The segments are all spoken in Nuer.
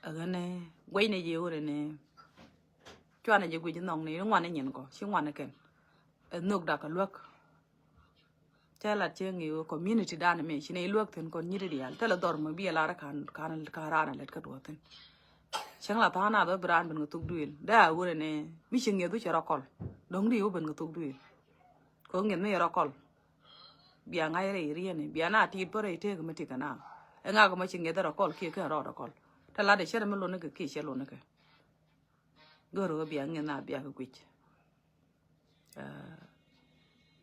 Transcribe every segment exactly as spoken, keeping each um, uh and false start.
Ɛ ɣän ɛ guɛcnɛ jɛ ɣöö nɛ cuanɛ jɛ guic nhɔkni ni ŋuan ni nyin kɔ ci ŋuan ni kɛn. Ɛ nhök dak ɛ luäk. Cɛ lat cɛ ŋi̱i̱ community dan mi ci nɛ iluäk thi̱n kɔn nyi̱t diaal thilɛ dhɔr mi bi ɛ lar kan kan kan raan ɛ lɛt kä duɔth thi̱n. Cäŋ la tha̱a̱ŋ nath ɣä bi raan ben kɛ thuk duëël dee a ɣöö nɛ mi ci ŋi̱eth wä cɛ rɔ kɔl. Dɔ̱ŋ di wä ben kɛ thuk duëël. Kɛ ɣöö ŋi̱eth mi cɛ rɔ kɔl. Bia ŋa̱c rɛy rieni bia na tit bä rɛy tëëk mi ti kɛ na. Ɛ ŋak mi ci ŋi̱eth rɔ kɔl kiɛ kɛ rɔɔd rɔ kɔl. Te lat ɛ cɛ rɛ mi luni kɛ kiɛ cɛ luni kɛ. Gör ɣä bia ŋi̱eth na bia kɛ guic.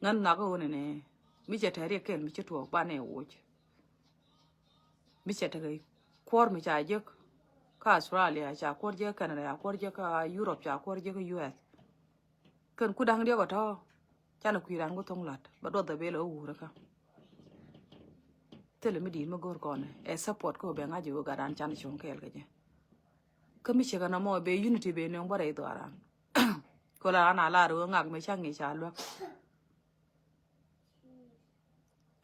Ŋän nhɔakä ɣöö nɛnɛ mi cɛ tɛ̈ri kɛl mi ci tuɔɔk banɛ woc. Mi cɛ tekɛ kuɔr mi ca jek kä Australia, ca kuɔr jek kä Canada, ca kuɔr jek kä Europe, ca kuɔr jek kä U S. Kɛn ku da̱ŋ diɔk ɛ tɔ̱ canɛ kui̱ ran ku thoŋ lat bɛ duɔth ɛ bel ɛ wä wur kä. Thilɛ mi di̱i̱t mi go̱o̱r kɔn ɛ support kä bɛ ŋa̱c ɛ wä gat ran can cuŋ kɛɛl kɛ jɛ. Kä mi cɛ kɛ nɔmɔ bɛ unity bɛ nöŋ bä rɛy dhuaran. Kɛ la ran a lar ɣöö ŋak mi ca ŋi̱i̱c ca luäk.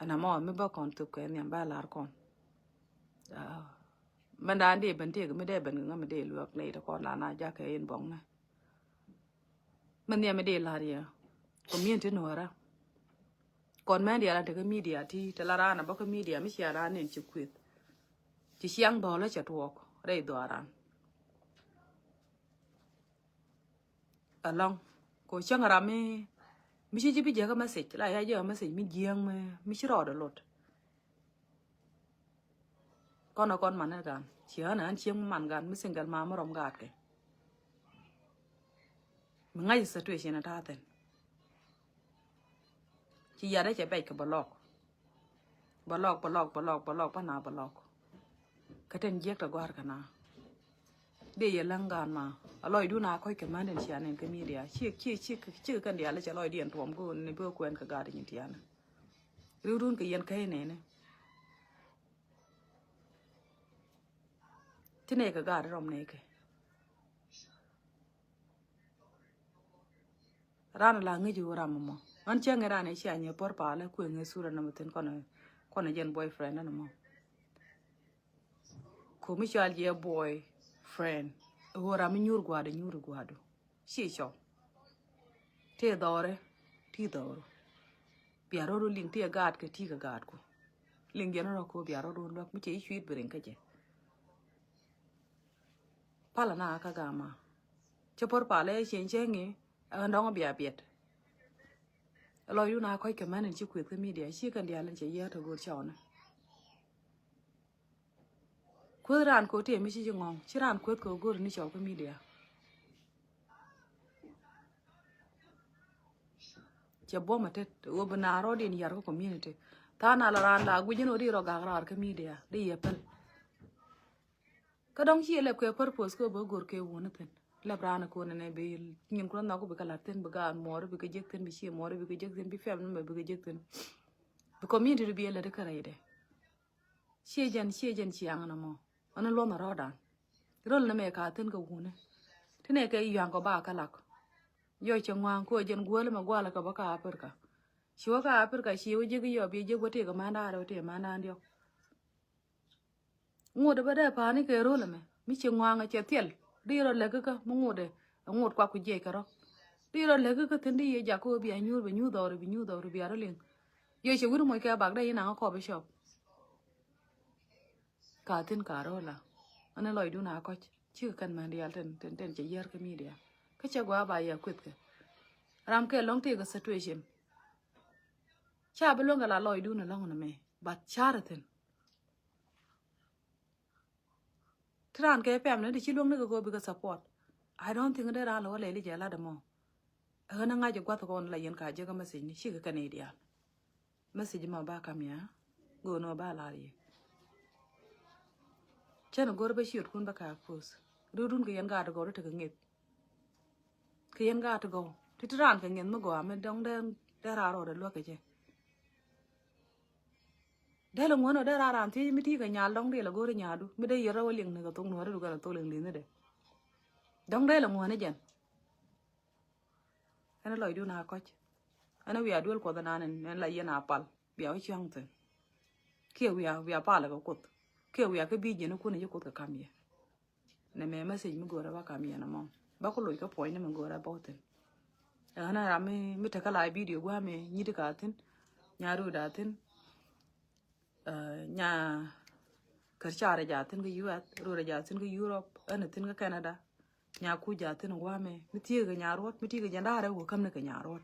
Ɛn amɔ mi bä kɔn thuk kɛ nhiam bä lar kɔn. Mɛn daan dee ben tëëk mi dee ben kɛ ŋä mi dee luäk nɛy ti kɔn la na jakä in bɔŋnɛ. Mɛn nhiam mi dee lar yɛ community nuɔrä. Kɔn mɛn diaal an tekä media ti te la raan a bä kä media mi cia raan nin ci kueth. Ci ciaŋ dhɔlä cɛ tuɔɔk rɛy dhuaran. Alɔŋ kɛ cäŋ ram mi mi ci ji̱ bi jiäkä message la ya jiäkä message mi jiäŋ mi mi ci rɔɔdɛ lot. Kɔn a kɔn man ni gan ci ɣän an cieŋ mi man gan mi single ma mi rɔm gaat kɛ. Mi ŋa̱c situation a ta̱a̱ thin. Ci yat a cɛ bɛc kɛ bɛ lɔk. Bɛ lɔk bɛ lɔk bɛ lɔk bɛ lɔk bä na bɛ lɔk. Kä ten jiɛk tɛ gua̱a̱r kɛ na. Dee yɛ läŋ gaan ma a lɔcdun a kɔc kɛ män den cia nɛn kä media ci ci ci ci kɛn diaal cɛ lɔcdiɛn tuɔm go̱o̱n ni bi kuɛn kɛ gaat nyin tianä. Riwdun kɛ yɛn kä inɛnɛ. Ti nɛy kɛ gaat rɔm nɛy kɛ. Ran la ŋi̱c wu ram mɔ. Ɣän cä ŋi̱ ran ɛ cia nyɛ puɔr palä kuëŋ ɛ sura nɔmɔ thin kɔnɛ kɔnɛ jɛn boyfriend ɛn mɔ. Komi cal jɛ boyfriend ɛ wu ram mi nyuur gua̱a̱du nyuur gua̱a̱du. Ci cɔ. Ti dhɔrɛ ti dhɔru. Bia rɔdu liŋ ti ɛ gaat kɛ ti kɛ gaatku. Liŋ jɛn rɔ ko bia rɔdu luäk mi cɛ i̱ cui̱t bi riŋ kä jɛ. Palä na kä gama. Cä pär palä cieŋ cä ŋi̱ ɛn dɔŋ bia biɛt. Lɔcdun a kɔc kɛ män in ci kueth kä media ci kɛn diaal in cɛ yia̱a̱t a go̱o̱r cɔwnä. Kueth raan ko̱ tëë mi ci ci ŋɔ̱ŋ ci raan kueth kɛ go̱o̱r ni cɔw kä media. Cɛ buɔ̱m a tet ɣöö bi naar rɔɔd in yar kä community. Tha̱a̱ŋ na la raan la guic in ɣöö di rɔ gak raar kä media di yɛ päl. Kä dɔ̱ŋ ci yɛ lɛp kɛ purpose kɛ bä go̱r kɛ wun thin lɛp raan kɛ wun nɛ bi nyin kun nhɔk bi kɛ lat thin bi gaat muɔɔr bi kɛ jek thin bi ci muɔɔr bi kɛ jek thin bi fɛm ni mɛ bi kɛ jek thin. Bi community bi yɛ lät kɛ rɛy dɛ. Ciɛ jɛn ciɛ jɛn ciaŋ nɔmɔ. Ɔn luɔn rɔɔdan. Rol ni mɛ ka thin kɛ wuni. Ti nɛ kɛ yuaŋ kɔ ba kɛ lak. Yɔ cɛ ŋuaŋ ko jɛn guäl mɛ gual kɛ bä ka Africa. Ci wä ka Africa ci wä jek yɔ bi jek wä tëë kɛ mandaar wä tëë mandaar diɔk. Ŋut bä dee pa̱a̱ni kɛ rol ɛmɛ mi ci ŋuaŋ cɛ thiɛl. Di rɔ lɛk kä mi ŋut ɛ ŋut kuak ku jiɛc kɛ rɔ. Di rɔ lɛk kä thin di yɛ jak kä bi a nyuur bi nyuur dhɔri bi nyuur dhɔri bi a rɔ liŋ. Yɛ cɛ wir moc kɛ bak dee yin aŋa kɔp i cɔp. Ka thin ka rɔ la. Ani lɔcdun a kɔc cikɛ kɛn mɛn diaal tin tin tin cɛ yiär kä media. Kä cɛ gua ba yɛ kueth kɛ ram kɛ lɔŋ tëë kɛ situation. Ca bi luäŋ kɛ la lɔcdun ɛlɔŋ ni mɛ but car thin. Ti raan kɛ pɛm ni ti ci luäŋ ni kɛ kɛ bikɛ support. I don't think dee raan lɛ wä lɛli jɛ lat ɛmɔ. Ɛ ɣän ɛ ŋa̱c ɛ gua̱th kɔn la yɛn ka jek ɛ message ni cikɛ kɛn i̱ diaal. Message ma ba kam ya go̱o̱n ɛ ba lar yɛ. Cɛn ɛ go̱r bä ciöt kun bä ka post. Rut run kɛ yɛn gaat gɔw ri tekɛ ŋeth. Kɛ yɛn gaat gɔw ti ti raan kɛ ŋeth mi gɔaa mi dɔŋ dee dee raar rɔɔdɛ luäk kɛ jɛ. Dee lɛ ŋuɔ̱n ɔ dee raar raan thiec mi ti kɛ nyal dɔŋ dee lɛ go̱r i̱ nyadu mi dee yɛr rɛ wä liŋ ni kɛ thok nuɔ̱ɔ̱ri du kɛn ɛ thok liŋ li̱nh dee. Dɔŋ dee lɛ ŋuɔ̱n i̱ jɛn. Ɛn lɔcdun a kɔc. Ɛn wiaa duel kuɔth ɛnan ɛn la yɛn a pal bia wä ciaŋ thi̱n. Kiɛ wiaa wiaa palɛ kɛ kuoth kiɛ wiaa kä bi jiɛn ikun i̱ ci kuoth kɛ kam yɛ. Nɛ mɛ message mi go̱o̱rɛ ba kam yɛn ɛmɔ. Ba ku loc kä puɔ̱ny ni mi go̱o̱rɛ bä wä thi̱n. Ɛn ɣän ram mi, mi tekɛ la video gua̱a̱ mɛ nyi̱t ka thi̱n. Nya rut a thi̱n. Nya kär carɛ ja thi̱n kä U S, rut a ja thi̱n kä Europe, ɛn a thi̱n kä Canada. Nya ku ja thi̱n gua̱a̱ mɛ. Mi thiek kɛ nya ruɔt, mi ti kɛ jɛn da̱rɛ wä käm ni kɛ nya ruɔt.